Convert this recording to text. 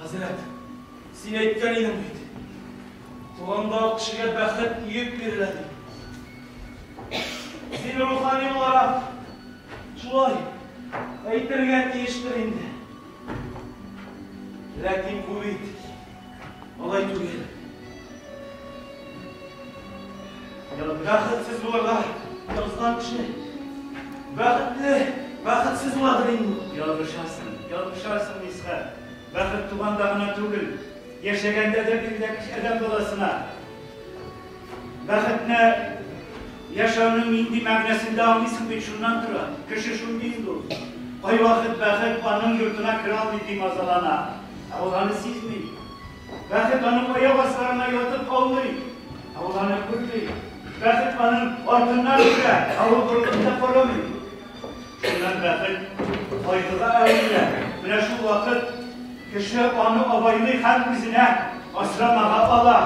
Хәзрәт, син әйткән идең бит. Туганда ук кешегә бәхет өеп бирелә дип. Син рухани буларак шулай әйтергә тиештер инде. Ләкин бу бит алай түгел. Бәхетсез булырга язган кеше бәхетле, бәхетсез буладыр инде. Ялгышасың, ялгышасың, Мисхәт. Бәхет туганда гына түгел, яшәгәндә дә бирелә кеше адәм баласына. Бәхетне яшәүнең нинди мәгънәсен дә аңлыйсың бит, шуннан тора. Кеше шундый инде ул. Кайвакыт бәхет аның йортына керә алмый бимазалана, ә ул аны сизми. Бәхет аның аяк асларына ятып аулый, ә ул аны күрми. Бәхет аның артыннан йөгерә, ә ул борылып та карамый. Шуннан бәхет кайгыга әверелә. Менә шул вакыт кеше аны абайлый һәм үзенә асрамага ала.